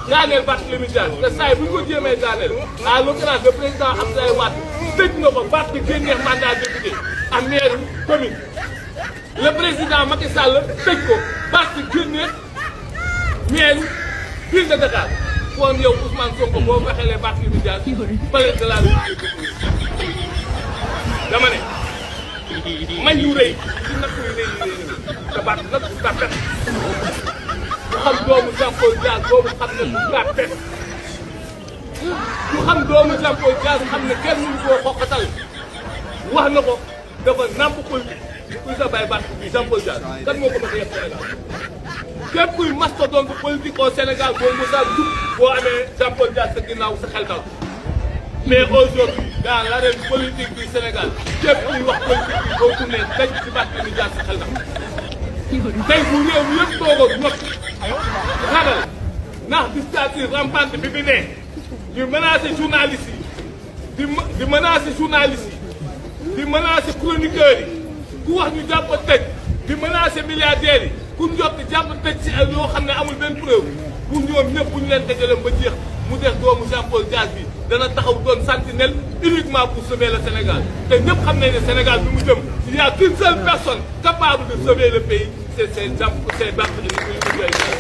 daaneel Barthélémy Dias te saa yi bu ñu ko jéemee daaneel à l'occurrence le président Abdoulaye Wade tëj na ko Barth génnee mandat député ak maire commune le président Macky Sall tëj ko Barth génnee maire ville de Dakar kon yow Ousmane Sonko boo waxeelee Barthélémy Dias palais de la République dama ne mañ yu rëy ci natt yu rëy te Barth nag du tàppet ku xam doomu Jean-Paul Dias boobu xam ne du tàppet ku xam doomu Jean-Paul Dias xam ne kenn mënu koo xoqatal wax na ko dafa nàmp politique kuy sa bàyyi Barth bi Jean-Paul Dias kan moo ko mos a yeb Sénégal képp kuy mastodonte politique au Sénégal boo mosaa jub boo amee Jean-Paul Dias sa ginnaaw sa xel dal mais aujourd'hui dans l'arène politique du Sénégal képp kuy wax politique bi boo tourné daj ci Barthélémy Dias sa xel dal tey bu réew mi yëpp toogoon noppi ragal ndax dictature rampante bi bi ne di menacer journalistes yi di menacer journalistes yi di menacer chroniqueurs yi ku wax ñu jàpp tëj di menacer milliardaires yi ku njott jàpp tëj si ay yoo xam ne amul benn preuve pour ñoom ñëpp bu ñu leen tëjalee ba jeex mu def doomu Jean-Paul Dias bi dana taxaw doon sentinelle uniquement pour sauver le Sénégal te ñëpp xam nañ ne Sénégal bi mu jëm il y a qu'une seule personne capable de sauver le pays c'est Barthélémy Dias.